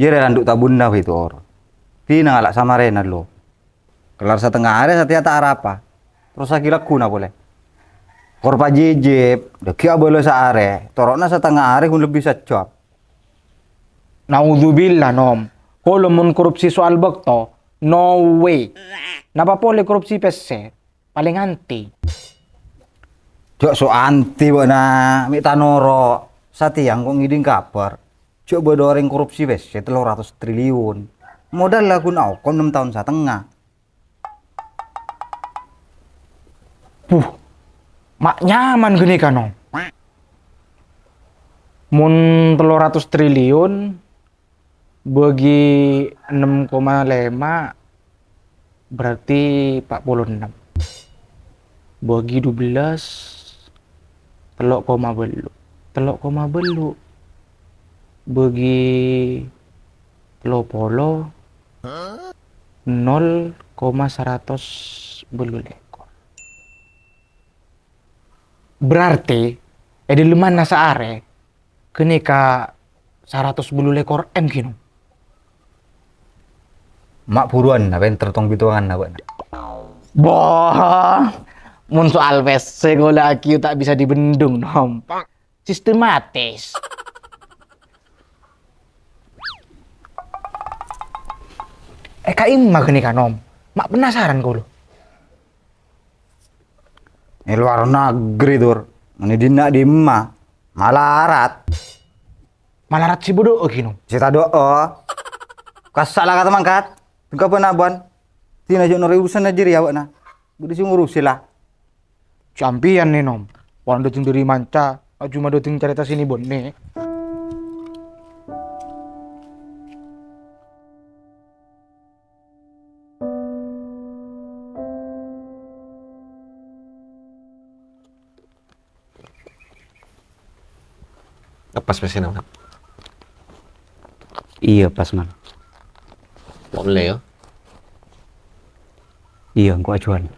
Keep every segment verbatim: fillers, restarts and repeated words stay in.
Jârèya lanḍhu' tabunna bhâi tor. Dinah ngala' samarèna lo. Kellar satengnga arè satèya ta' arapa. Terros aghi' lagghuna polè. Kor pajhijhib, ḍâggi' abâlâ saarè, toro'na satengnga arè ghun lebbi sajjhâm. Naudzubillah, Nom. Kaulâ mon korupsi soal bâkto, no way. Napa polè korupsi pèssè? Palèng anti. Jhâ' so anti bâ'na, mè' tanoro'. Satèya engko' ngèḍing kabhâr. Jhâ' bâḍâ orèng korupsi pèssè tello ratos triliun. Modal la ghun aokom nem taon satengnga. Buh, ma' nyaman ghânèka, Nom. Mon tello ratos triliun bâgi ennem koma lèma', berarti empat puluh enam. Bâgi dua belas, tello' koma bâllu'. Tello' koma bâllu' bâgi tello polo, nol koma saratos bâllu' lèkor. Berarti, è ḍâlemmanna saarè, ghânèka saratos bâllu' lèkor M ghi, Nom. Ma' buruwânna pènter tong-bhitonganna bâ'na. Boh, mon soal pèssè kaulâ aghi' ta' bisa dibendung, Nom. Sistematis. È ka'imma ghânèka, Nom? Ma' penasaran kaulâ. È lowar negri, Dur. Mènè ḍinna' ḍimma? Malarat. Malarat sè bâḍâ'â ghi, Nom? Sè tadâ'â. Kassa' la kata mangkat. Tengka bân-abân. Dinah jhâ' noro' urusanna jârèya bâ'na. Bâḍâ sè ngurusè la. Sampèyan nè, Nom. Wâna ḍâteng ḍâri manca, coma ḍâteng carèta sènè bânnè. Pas pèssèna, Mat? Iyâ, pas, Mal. Molè, yâ? Iyâ, engko' ajhuwân.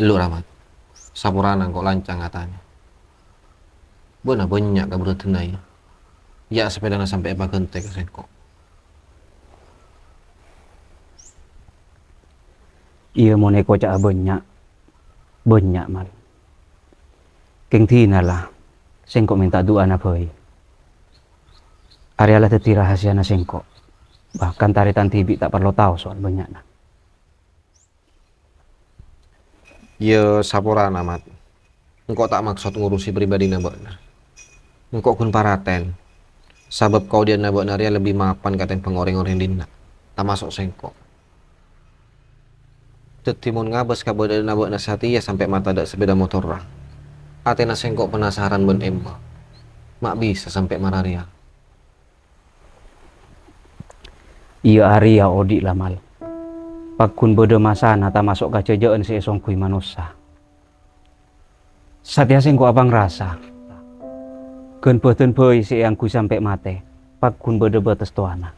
Ellu, Ramat. Saporana engko' lancang atanè. Bâ'na bânnya' kabhârâddhânna, yâ. Yâ, sapèdana sampè' èpaghântè ka sèngko'. Iyâ, mon èkoca'a bânnya', bânnya', Mal. Kèng dinala, sèngko' mènta du'ana bhâi. Arèya la dhâddhi rahasiyana sèngko'. Bahkan tarètan dhibi' ta' parlo tao soal bânnya'na. Yâ, saporana, Mat. Engko' ta' maksod ngurusè pribadhina bâ'na. Engko' ghun paratèn, sabâb kaoḍi'ânna bâ'na rèya lebbi mapan katèmbhâng rèng-orèng ḍinna', tamaso' sèngko'. Dhâddhi, mon ngabâs kabâḍâ'ânna bâ'na satèya sampè' matadâ' sapèda motorra, atèna sèngko' penasaran bân emma. Ma' bisa sampè' mara rèya. Iyâ arèya oḍi' la, Mal. Pagghun bâḍâ masana tamaso' kajhâjhâ'ân sè èsongghuy manossa. Satèya sèngko' apangrasa, ghân bhâdhân bhâi sè èangghuy sampè' matè, pagghun bâḍâ bâtes towana.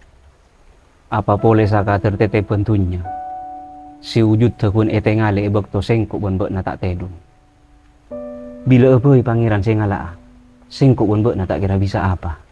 Apa polè sakadhâr tètèbhân dhunnya, sè wujudda ghun ètèngalè è bâkto sèngko' bân bâ'na ta' tèḍung. Bilâ'â bhâi Pangèran sè ngala'a, sèngko' bân bâ'na ta' kèra bisa apa.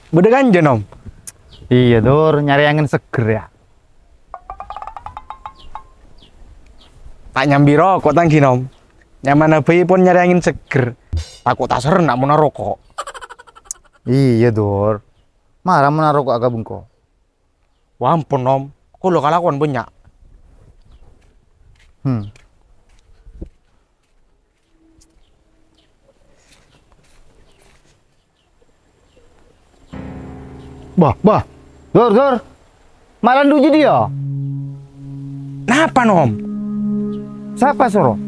Bâdâ kanja, Nom? Iyâ, Dur, nyarè angèn seggher, yâ. Ta' nyambi roko' tang ghi, Nom. Nyamana bhâi pon nyarè angèn seggher. Tako' taserrèn na' mon aroko'. Iyâ, Dur. Mara mon aroko' ka bengko. Wa ampon, Nom. Kaulâ kalakowan bânnya'. Hmm. Bâh, bâh. Dur, Dur. Ma' landu' jâdiyâ? Napa, Nom? Sapa soro?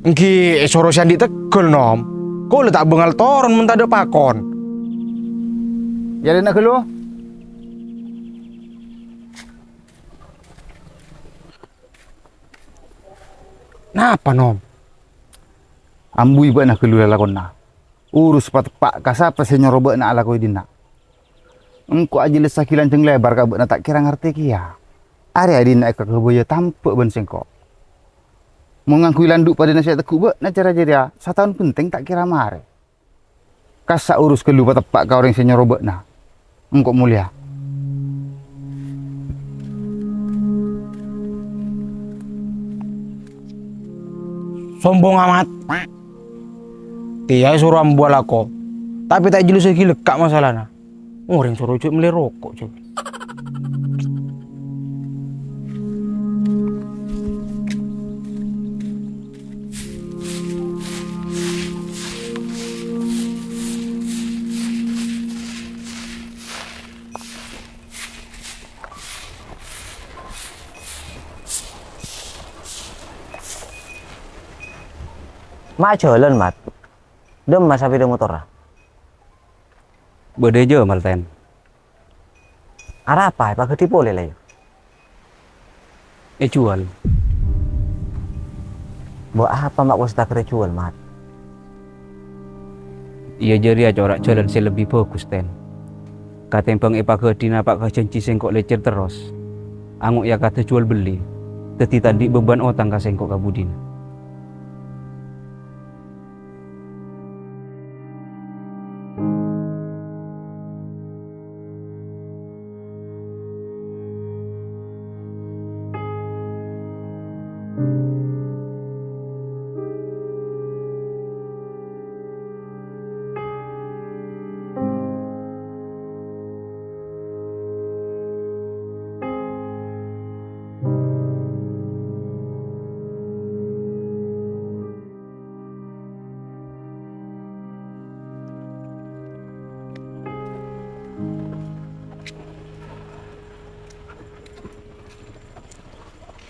Èngghi èsoro sè andi' tegghâl, Nom. Kaulâ ta' bângal toron mon tadâ' pakon. Jârèya ghâllu. Napa, Nom? Ambuwi bâ'na ghâllu lalakonna. Urus pateppa' ka sapa sè nyoro bâ'na alako è dinna'. Engko' ajhelessaghi lanjhâng lèbâr ka bâ'na ta' kèra ngartè kèya. Arèya è dinna' èkaghâbâyâ tambhâ bân sèngko'. Mon ngangghuy landu' padâna sè ètegghu' bâ'na cara jârèya, sataon bhenteng ta' kèra marè. Kassa' urus ghâllu pateppa' ka orèng sè nyoro bâ'na. Engko' molèya. Sombong amat. Tèya èsoro ambu alako, tapè ta' èjhelessaghi lekka' masalana. Orèng soro jhâ' mellè roko', jhâ'. Ma' jhâlân, Mat? Dâmma sapèda motorra? Bâdâ è Jamal, Ten. Arapa èpaghâdhi polè, la, yâ? Èjhuwâl. Mbok apa ma' kos ètaghâr èjhuwâl, Mat? Iyâ, jârèya cora' jhâlân sè lebbi bhâghus, Ten. Katèmbhâng èpaghâdhi napa' ka jhânjhi sèngko' lècèr terros, ango' èakadhâ jhuwâl bellî, dhâddhi ta' andi' beban otang ka sèngko' ka budina.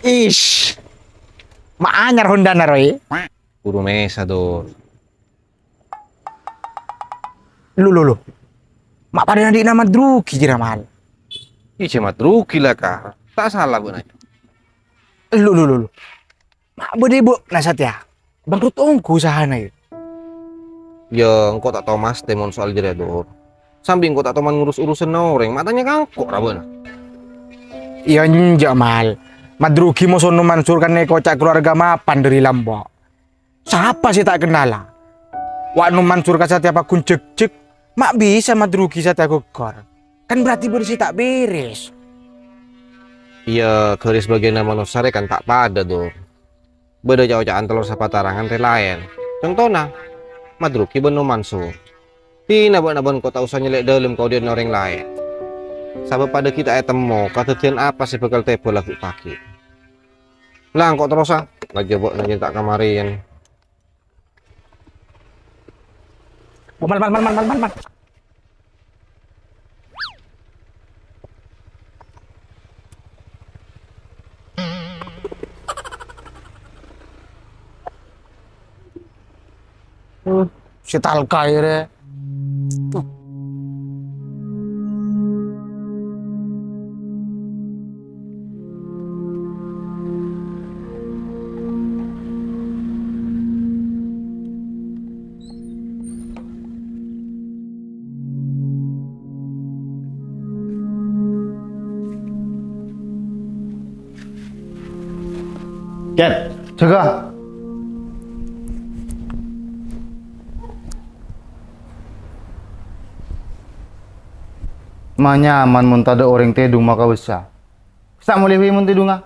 Ish. Ma' anyar Hondana, roy? Buru mèsa, Dur. Lu, lu, lu. Ma' padâna andi' nama drugi, jârèya, Mal. Iyâ, jhâ' madrugi la, Kar. Ta' sala bâ'na. Lu, lu, lu, lu. Ma' bâdâ è bâ'na satèya. Bangkrut ongghu usahana, yâ. Yâ, engko' ta' tao mastè mon soal jârèya, Dur. Sambi engko' ta' toman ngurus urusanna orèng, ma' tanya ka engko' ra bâ'na. Iyâ, enjâ', Mal. Madrugi mosona Mansur kan èkoca' kalowarga mapan dâri Lombok. Sapa sè ta' kennala? Wa' Nom Mansur ka satèya paggun jhekjhek, ma' bisa madrugi satèya gogor. Kan berarti bâdâ sè ta' bèrès. Iyâ, ghâris bâgiyânna manossa rè kan ta' padâ, Dur. Bâdâ ca'-oca'an tello sapatarangan rè laèn. Contona, madrugi bân Nom Mansur. Dina bâ'na bân ko' ta' osa nyèlè' dâlem ka odi'na orèng laèn. Sabâb padâ ghi' ta' ètemmo kadhâddhiyân apa sè bhâkal tèbâ lagghu' paghi'. La, engko' terrosa. Lajâ bâ'na jhâ' ta' kamarèyan. Oh, Mal, Mal, Mal. Hmm, sè talka, yâ, rè. Cep, jâgâ. Ma' nyaman mon tadâ' orèng tèdung makabessa. Sa' molè bi' mon tèdungnga.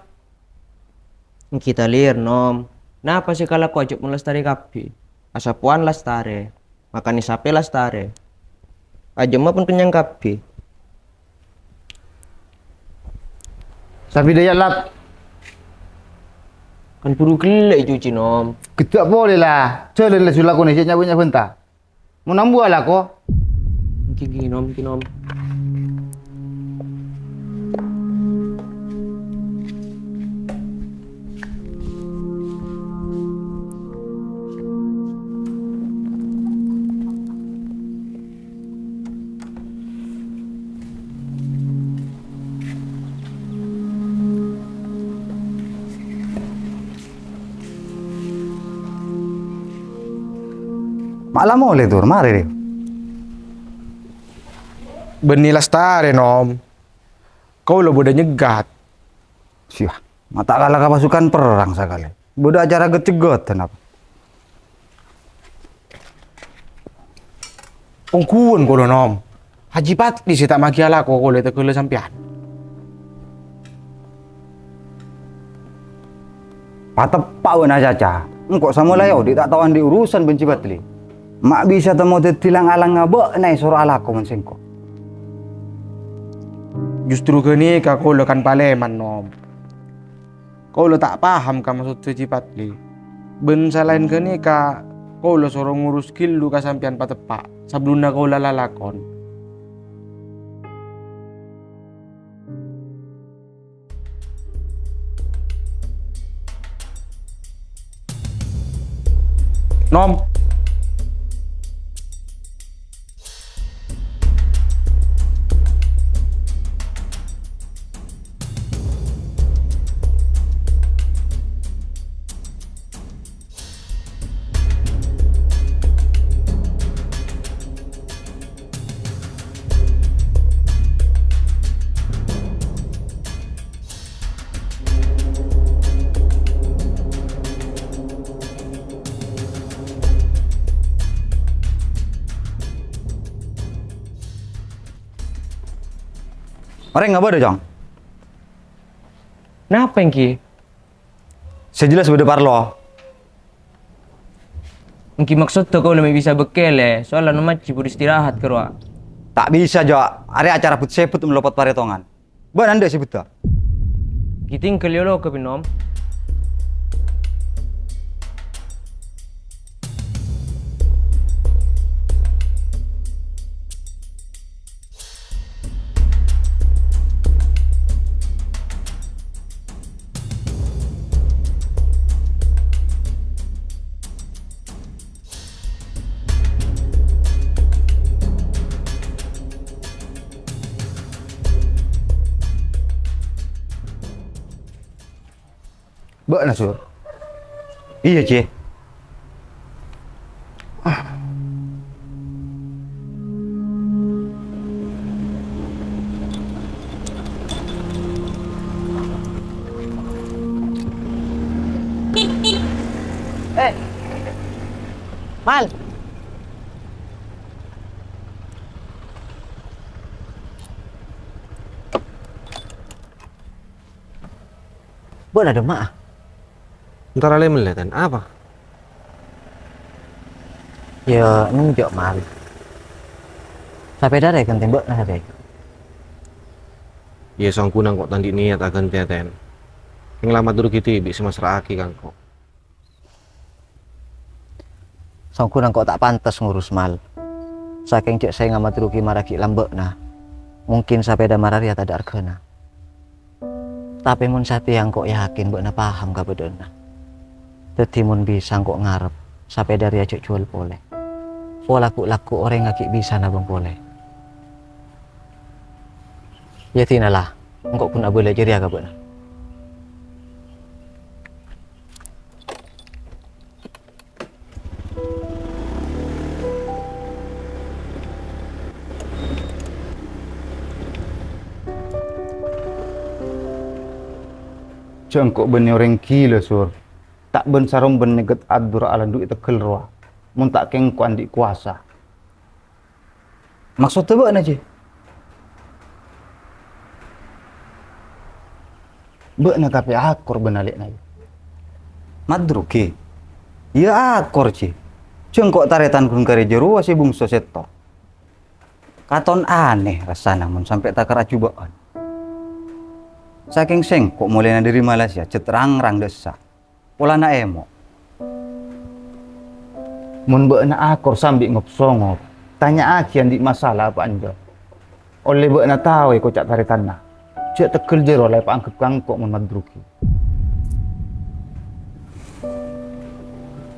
Èngghi talèr, Nom. Napa sè èkalako ajâ' mon lastarè kabbhi? Asapowan lastarè. Makanè sapè lastarè. Ajâmma pon kennyang kabbhi. Sapi dâ' iyâ, Lap. Kan buru ghellâ' ècuci, Nom. Ghedda' polè, la. Jhâlân la sulakonè sè nyabâ-nyabâ enta. Mon ambu alako. Èngghi, èngghi, Nom, èngghi, Nom. Ma' la molè, Dur, marè, rè. Bânnè lastarè, Nom. Kaulâ bâdâ nyegghât. Siya, ma' ta' kala ka pasukan perrang sakalè. Bâdâ acara ghet-cegghetan apa? Ongghuwân kaulâ, Nom. Haji Patli sè ta' maghi alako kaulâ è tegghâlla sampèyan. Pateppa' bâ'na, Caca. Engko' samolaè odi' ta' tao andi' urusan bân Haji Patli. Ma' bisa temmo dhâddhi lang-alangnga bâ'na èsoro alako bân sèngko'. Justru ghânèka kaulâ kan palèman, Nom. Kaulâ ta' paham ka maksodda Haji Patli. Bân salaèn ghânèka, kaulâ soro ngurus ghâllu ka sampèyan pateppa', sabellunna kaulâ lalakon. Nom. Orèng apa dâ', Cong? Napa èngghi? Sè jelas bâdâ parlo. Èngghi maksodda kaulâ mè' bisa bâkkèlè, soalla Nom Haji buru istirahat ka rowa. Ta' bisa, Jo. Arèya acara but-sèbut malopot parètongan. Bâ'na endâ' sè buta? Ghi' tinggal yolo ka Binom. Bâ'na, Sur? Iyâ, Cè. Eh, Mal. Bâ'na dâ' emma'a? Entara lè-mellè, Ten. Apa? Yâ, enjâ', Mal. Sapèda rè ghântèna bâ'na, rè. Iyâ, sèngko' nangko' ta' andi' niyat aghântèya, Ten. Kèng la mator ghi dhibi' sè massra'aghi ka engko'. Sèngko' nangko' ta' pantes ngurus, Mal. Sakèng jhâ' saènga mator ghi maraghi lambâ'na, mungkin sapèda mara rèya tadâ' arghâna. Tapè mon satèya engko' yakin bâ'na paham kabâdâ'ânna. Dhâddhi mon bisa engko' ngarep, sapèda rèya jhâ' jhuwâl polè. Polaghu-lagghu orèngnga ghi' bisa nabâng polè. Yâ dinala, engko' ghun abâlâ jârèya ka bâ'na. Jhâ' engko' bânnè orèng ghilâ, Sur. Ta' bân-saromban nèghât adur alandu' è tegghâl rowa, mon ta' kèng engko' andi' kobâsa. Maksodda bâ'na, Jè? Bâ'na tapè akor bân alè'na, yâ? Madruki. Iyâ akor, Ji. Jhâ' engko' tarètan ghun karè jârowa sè bungso sèttong. Katon anè rassana mon sampè' takar ajhubâ'ân. Sakèng sèngko' molaèna dhâri Malaysia, jhât rang-rang dâ' essa. Polana èmo'. Mon bâ'na akor sambi ngop-songop, tanya'aghi andi' masalah apa enjâ'. Ollè bâ'na taoè koca' tarètanna. Jhâ' tegghâl jârowa la èpaangghep ka engko' mon madrugi.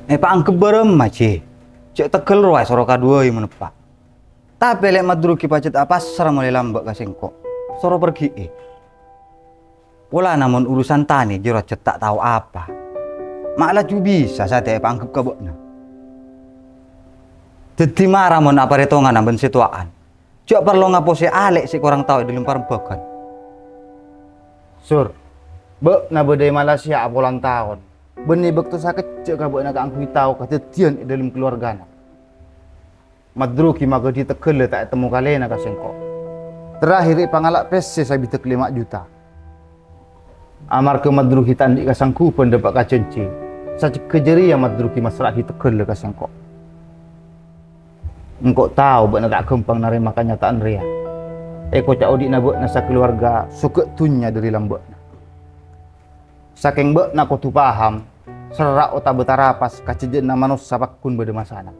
Èpaangghep bârâmma, Ji? Jhâ' tegghâl rowa èsoro kaduwâi mon eppa'. Tapè lè' madrugi pajhât apasra molaè lambâ' ka sèngko'. Soro pergi'i. Polana mon urusan tanè jârowa jhât ta' tao apa. Ma' laju bisa satèya èpaangghep ka bâ'na. Dhâddhi mara mon aparètongana bân sè towa'an. Jhâ' parlo ngaposè alè' sè korang tao è dhâlem parembhâghân. Sur, bâ'na bâdâ è Malaysia apolana taon. Bânnè bâkto sakejjhâ' ka bâ'na kaangghuy tao kadhâddhiyân è dhâlem kalowarghâna. Madrugi maghâdhi tegghâlla ta' ètemmo kalèna ka sèngko'. Terakhir èpangala' pèssè sabidhâk lèma' juta. Amarghâ madrugi ta' andi' kasangguban dâpa' ka jhânjhi, sajjhegghâ jârèya madrugi massra'aghi tegghâlla ka sèngko'. Engko' tao bâ'na ta' ghâmpang narèma kanyata'an rèya. Èkoca' odi'na bâ'na sakalowarga soghâ' dhunnya dhâri lambâ'na. Sakèng bâ'na kodhu paham, serra' otabâ tarapas ka jhâjhâna manossa pagghun bâdâ masana.